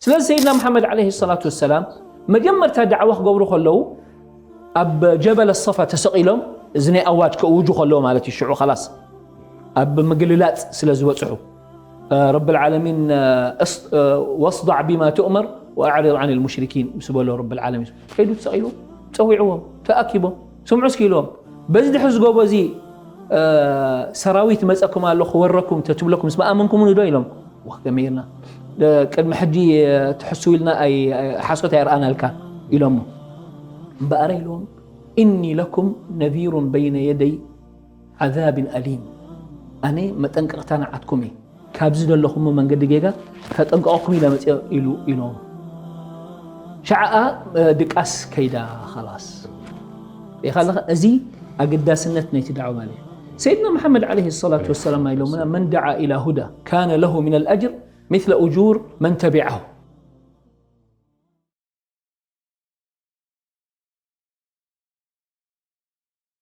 ስለዚ ሰይድና መሓመድ ዓለይሂ ሰላቱ ወሰላም መጀመርታ ዳዕዋ ክገብሩ ከለዉ ኣብ ጀበል ሰፋ ተሰቒሎም፣ እዚ ናይ ኣዋጅ ከእውጁ ከለዉ ማለት እዩ። ሽዑ ኸላስ ኣብ ምግልላጽ ስለ ዝበጽሑ፣ ረብ ዓለሚን ወስዳዕ ቢማ ትእመር ወኣዕሪድ ዓን ልሙሽሪኪን ምስ በሎ፣ ረብ ዓለሚን ከይዱ ተሰቒሉ ጸዊዕዎም፣ ተኣኪቦም ስምዑ እስኪ ኢልዎም። በዚ ድሕሪ ዝጎቦ እዚ ሰራዊት መጸኩም ኣሎ ክወረኩም ተትብለኩም ምስ መኣመንኩምኒ ዶ ኢሎም። ወክ ከመይ ኢልና ቅድሚ ሕጂ ትሕስው ኢልና ሓሶት ኣይረኣናልካ ኢሎሞ። እምበኣረ ኢልዎም፣ እኒ ለኩም ነዚሩን በይነ የደይ ዓዛብን ኣሊም፣ ኣነ መጠንቀቕታ ንዓትኩም እየ፣ ካብዚ ዘለኹሞ መንገዲ ጌጋ ከጠንቀቐኩም ኢለ መፅኦ ኢሉ ኢሎም። ሸዓኣ ድቃስ ከይዳ ኸላስ ኢኻ ኣለኻ። እዚ ኣገዳስነት ናይቲ ዳዕዋ ማለት እዩ። ሰይድና መሓመድ ዓለይሂ ሰላቱ ወሰላም ኢሎምና፣ መን ደዓ ኢላ ሁዳ ካነ ለሁ ምን ኣልኣጅር ሚስለ ኡጁር መን ተቢዓሁ።